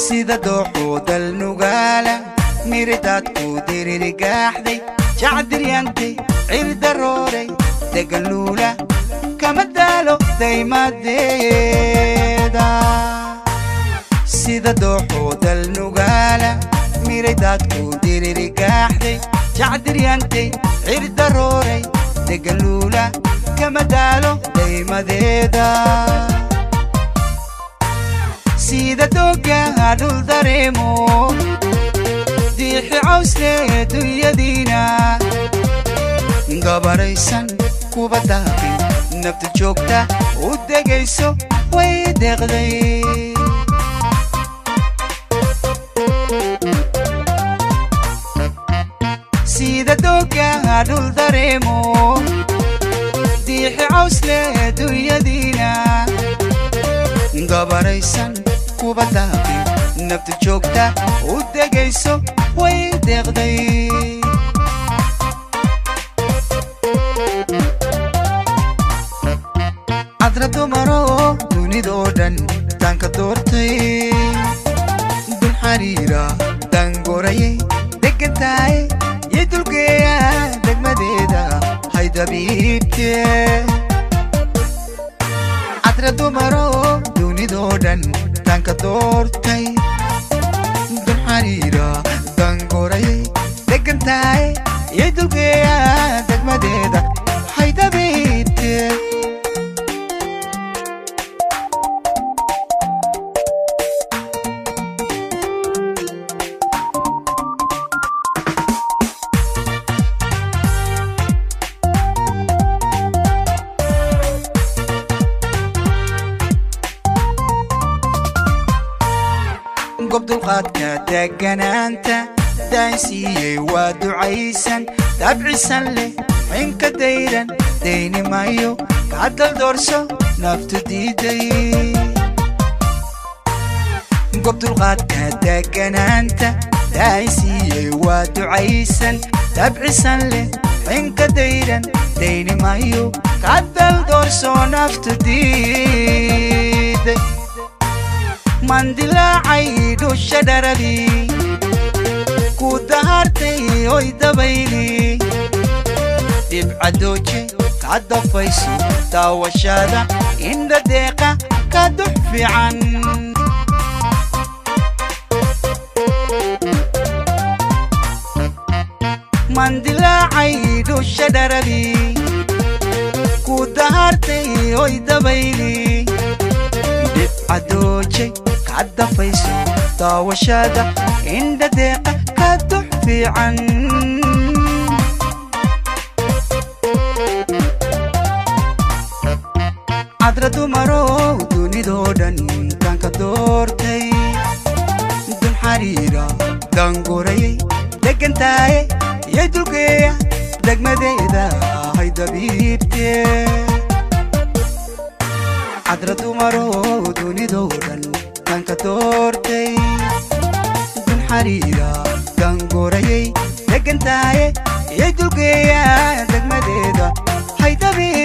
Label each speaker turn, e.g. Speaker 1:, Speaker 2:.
Speaker 1: Sida dooxoo dal nugaala miridaadku diririgaaxday jacdiryantay cirdarooray degaluula kama daalo daymadeeda. Sida dooxoo dal nugaala miridaadku diririgaaxday jacdiryantay cirdarooray degaluula kama daalo daymadeeda. Sida doogga dhul dareemo diixi cawsle dunyadiina gabaraysan kuba daaqin nafta joogta u degayso way deeqday. Sida doogga dhul dareemo diixi cawsle dunyadiina gabaraysan kuba daaqin nafta joogta u degayso way deeqday. Cadra dumaro dunidoo dhan taanka doortay dul xariira dangorayay degantahay iyo dulgeeya degmadeeda haydabiibtee. Cadra dumaro dunidoo dhan taanka doortay dul xariira dangorayay degantahay iyo dulgeeya degmadeeda haydabiibtee. Gob dulqaadka deganaanta daansiiyey waa ducaysan dabcisan leh xinka dayran dayni maayo kaa daldoorso naftu diiday. Gob dulqaadka deganaanta daansiiyey waa ducaysan dabcisan leh xinka dayran dayni maayo kaa daldoorso naftu diiday. Mandilaacay dhusha dharadii ku dahartay oy dabayli dhibcadooje ka dafayso daawashada indha deeqa ka dux fiican. Mandilaacay dhusha dharadii ku dahartay oy dabayli dhibcadooje ka dafayso daawashada indha deeqa ka dux fiican. Cadra dumarow dunidoo dhan taanka doortay dul xariira dangorayay degantahay iyo dulgeeya degmadeeda haydabiibtee. Cadra dumarow dunidoo dhan taanka doortay dul xariira dangorayay degantahay iyo dulgeeya degmadeeda haydabiibtee.